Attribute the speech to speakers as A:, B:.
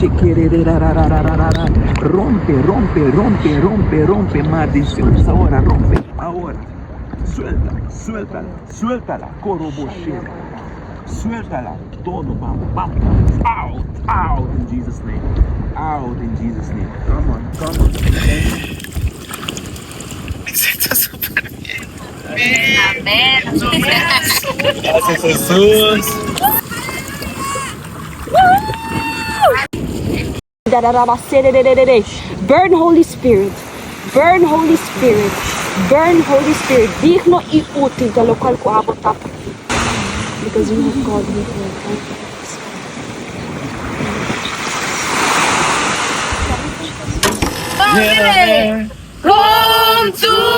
A: Shekerererararararara. Rompe, rompe, rompe, rompe, rompe maldiciones ahora, rompe, ahora. Suelta, suéltala, suéltala, koroboshera. Suéltala, todo, vamos, vamos. Out, out in Jesus name. Out in Jesus name. Come on, come on.
B: Me siento súper bien.
C: Amén.
B: Gracias, Jesús.
D: Burn Holy Spirit, burn Holy Spirit, burn Holy Spirit. Digno y útil ta locual cu abo ta pa mi. Because you have called me here. Thank you, Holy Spirit.
C: Con tu.